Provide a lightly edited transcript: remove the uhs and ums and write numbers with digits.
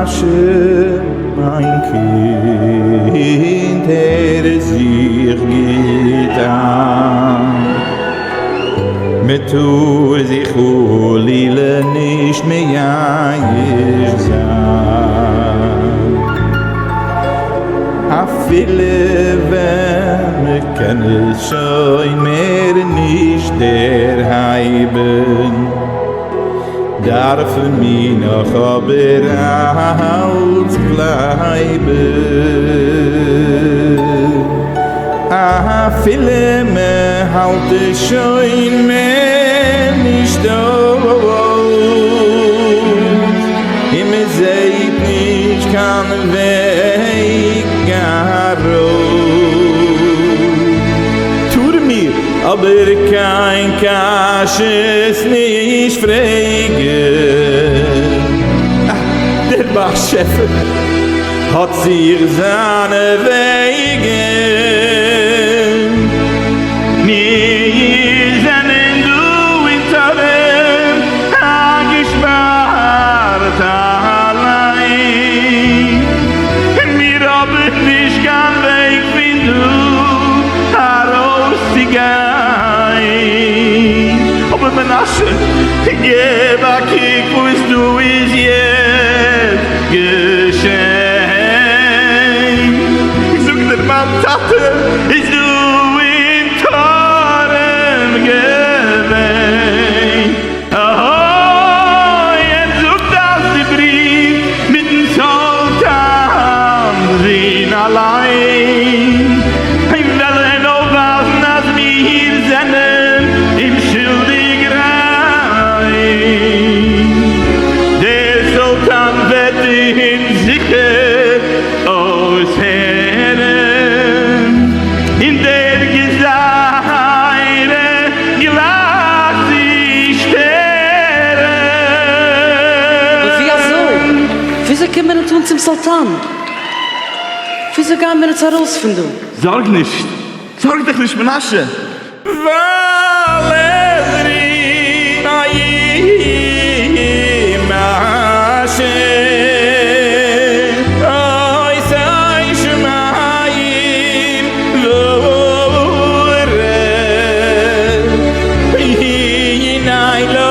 מנשה מיין קינד הער זיך גוט איין, מען טאר זיך חלילה נישט מייאש זיין, אפילו ווען מען קען עס שוין מער נישט דערהייבן. דארפן מיר נאך אבער אלץ גלייבן, אפילו מען האלט עס שוין מער נישט אויס, און מען זעט נישט קיין וועג ארויס, טארן מיר אבער קיין קשיות נישט פרעגן. דער באשעפער האט זיך זיינע וועגן. מיר זענען דא אין טורעם איינגעשפארט אליין. מיר האבן נישט קיין וועג פון דא ארויסצוגיין. אבער מנשה, געב א קוק וואס דא איז יעצט געשען. זאגט דיר מיין טאטע איז דא אין טורעם געווען. אוי, ער זאגט אז די בריוו מיטן סולטאן זון אליין וועלן אויפווייזן אז מיר זענען אים שולדיג ריין. דער סולטאן וועט אונז זיכער אויסהערן, און דער גזירה גלייך צושטערן. אבער ווי אזוי? וויאזוי קומט מען אונז אן צום סולטאן? וויאזוי גייען מיר אונז ארויס פון דא? זארג נישט, זארג דיך נישט מנשה. ווייל עזרי נעים אשר עושה שמים וארץ הנה לא.